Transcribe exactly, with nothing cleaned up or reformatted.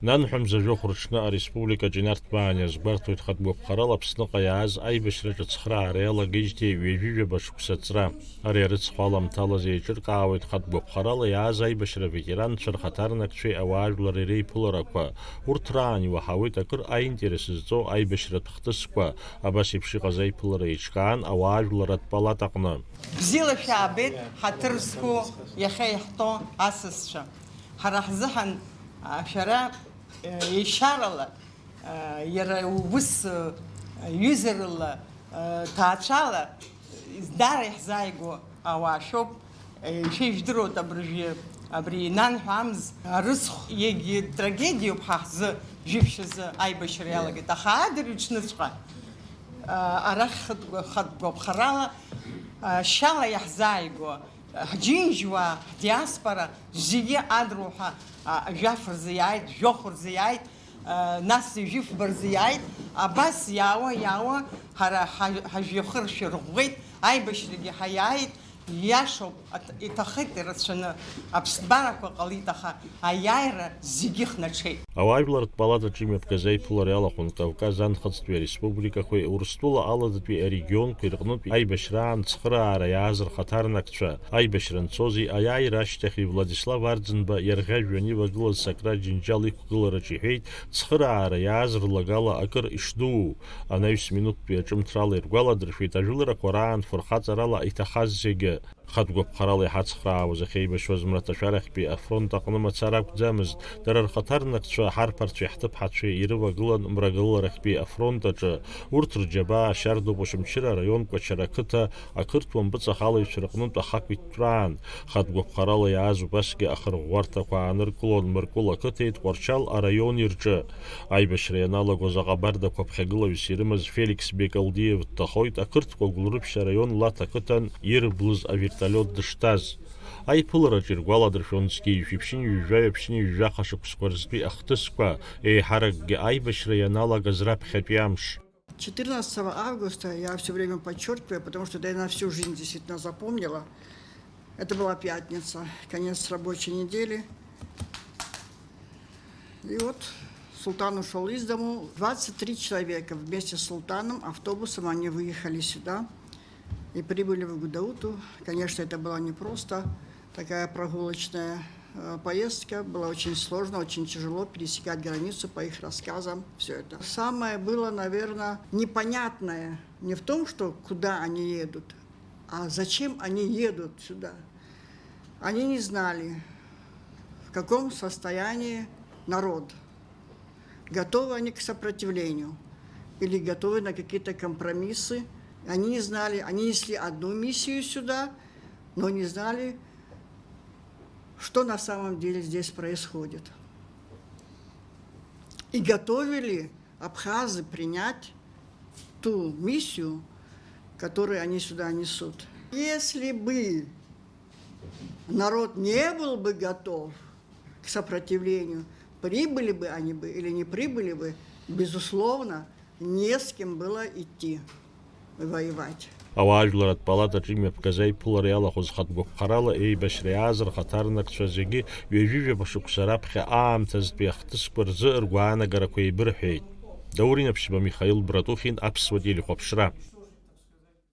Нанҳәа мза жәохә рыҽны ареспубликаҿы инарҭбаан иазгәарҭоит хатә гәаԥхарала Аԥсныҟа иааз аибашьраҿы ацхыраара иалагеижьҭеи ҩажәи жәаба шықәса аҵра. Ари арыцхә аламҭалаз еиҿыркаауеит хатә гәаԥхарала иааз аибашьра аветеранцәа рхаҭарнакцәеи ауаажәлари реиԥыларақәа. Урҭ раан иуаҳауеит акыр аинтерес зҵоу аибашьратә хҭысқәа, абас еиԥш иҟаз аиԥылара еиҿкаан ауаажәларратә палатаҟны. Бзиала шәаабеит, ҳаҭыр зқәу, иахьа иаҳтәоу асасцәа. Ҳара ҳзыҳәан, а, шәара, э, еишьарала, э, иара ус, э, ҩызарала, э, ҭаацәала, даара иаҳзааигәоу ауаа шәоуп. Э, шәа ижәдыруеит абыржәы, абри инанҳәа амз, арыцхә, егьи трагедиоуп ҳа ҳзы, жәиԥшь азы аибашьра иалагеит. Аха адырҩаҽныҵәҟьа, а, арахь хатә гәаԥхарала, а, шьала иаҳзааигәоу, ҳџьынџьуаа, ҳдиаспора зегьы адруҳәа, а, жәаф рзы иааит, жәохә рзы иааит, а, нас жәифба рзы иааит, абас иаауа, иаауа, ҳара ҳа-, ҳажәҩахыр шәырӷәӷәеит, аибашьрагьы ҳаиааит, ииашоуп, аҭ-, иҭахеит ирацәаны, аԥсҭбарақәа ҟалеит, аха аиааира зегьы хнаҽеит. Ауаажәларратә палатаҿы имҩаԥгаз аиԥылара иалахәын Кавказ анхыҵтәи ареспубликақәеи Урыстәыла аладатәи арегионқәеи рҟнытә аибашьраан цхыраара иааз рхаҭарнакцәа, аибашьра анцози аиааира ашьҭахьи Владислав Арӡынба иарӷьажәҩан ивагылаз Сократ џьынџьал иқәгылараҿы иҳәеит, цхыраара иааз рлагала акыр ишдуу. Анаҩс минуҭтәи аҿымҭрала иргәаладыршәеит ажәыларақәа раан фырхаҵарала иҭахаз зегьы. Хатә гәаԥхарала иҳацхраауаз ахьеибашьуаз мраҭашәарахьтәи афронт аҟны мацара акәӡамызт, дара рхаҭарнакцәа, ҳарԥарцәеи ҳҭыԥҳацәеи ирывагылан мрагыларахьтәи афронт аҿы. Урҭ рџьабаа шьардоуп Очамчыра араион Кәачара ақыҭа ақырҭуа мпыҵахалаҩцәа рҟнытә ахақә иҭтәраан. Хатә гәаԥхарала иааз убасгьы ахырӷәӷәарҭақәа ааныркылон Мыркәыл ақыҭеи Тҟәарчал араиони рҿы. Аибашьра ианалагоз аҟабардақәа ԥхьагылаҩыс ирымаз Феликс Бекалдиев дҭахоит ақырҭқәа Гәылрыԥшь араион Лаҭ ақыҭан ирблыз авертолиот дыштәаз. Аиԥылараҿы иргәаладыршәон зқьи жәшәи ԥшьынҩажәи жәаҩа ԥшьынҩажәи жәаха шықәсқәа рзтәи ахҭысқәа, еиҳаракгьы аибашьра ианалагаз раԥхьатәи амш. Четырнадцатого августа я всё время подчёркиваю, потому что это я на всю жизнь действительно запомнила. Это была пятница, конец рабочей недели. И вот Султан ушёл из дому. Двадцать три человека вместе с Султаном автобусом они выехали сюда и прибыли в Гудауту. Конечно, это была не просто такая прогулочная, э, поездка. Было очень сложно, очень тяжело пересекать границу, по их рассказам, всё это. Самое было, наверное, непонятное не в том, что куда они едут, а зачем они едут сюда. Они не знали, в каком состоянии народ, готовы они к сопротивлению или готовы на какие-то компромиссы. Они не знали, они несли одну миссию сюда, но не знали, что на самом деле здесь происходит. И готовы ли абхазы принять ту миссию, которую они сюда несут. Если бы народ не был бы готов к сопротивлению, прибыли бы они бы или не прибыли бы, безусловно, не с кем было идти воевать. Ауаажәларратә палатаҿы имҩаԥгаз аиԥылара иалахәыз хатә гәаԥхарала еибашьра иааз рхаҭарнакцәа зегьы ҩажәижәаба шықәса раԥхьа аамҭазтәи ахҭысқәа рзы ргәаанагарақәа еибырҳәеит. Даур Инаԥшьба, Михаил Братухин, Аԥсуа телехәаԥшра.